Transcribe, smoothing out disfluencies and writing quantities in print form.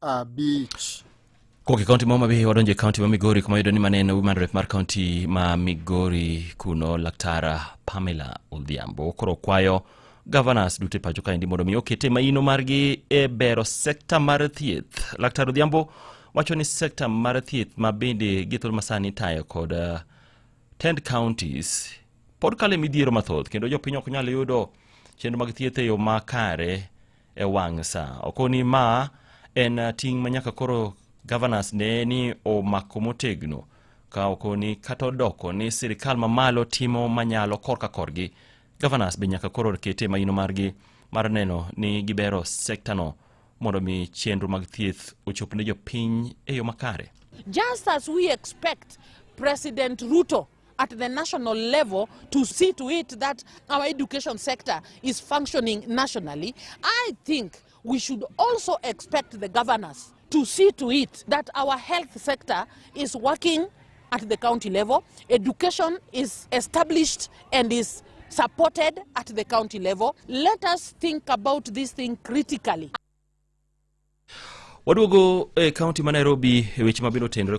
5. Kowuok e kaunti ma Homa Bay wadonjo e kaunti ma Migori, kuma yudo ni maneno women rep mar kaunti ma Migori kuno, Laktar Pamela Odhiambo, koro kwayo governors duto e pacho kaendi mondo mi okete maino margi e bero sekta mar thieth. Laktar Odhiambo wacho ni sekta mar thieth ma bende gi thuolo masani tayo kod tend counties pod kalo e midhiero mathoth, kendo jopiny ok nyal yudo chenro mag thieth e yo makare e wang' sa. Okoni ma en ting' ma nyaka koro governors ne ni omako motegno, ka okoni kata odoko ni sirikal mamalo timo manyalo korka korgi, governors be nyaka koro kete maino margi mar neno ni gibero sektano mondo mi chenro mag thieth ochop ne jopiny e yo makare. Just as we expect President Ruto at the national level to see to it that our education sector is functioning nationally, I think we should also expect the governors to see to it that our health sector is working at the county level, education is established and is supported at the county level. Let us think about this thing critically. Waduogo e kaunti ma Nairobi e weche mabiro tenore kod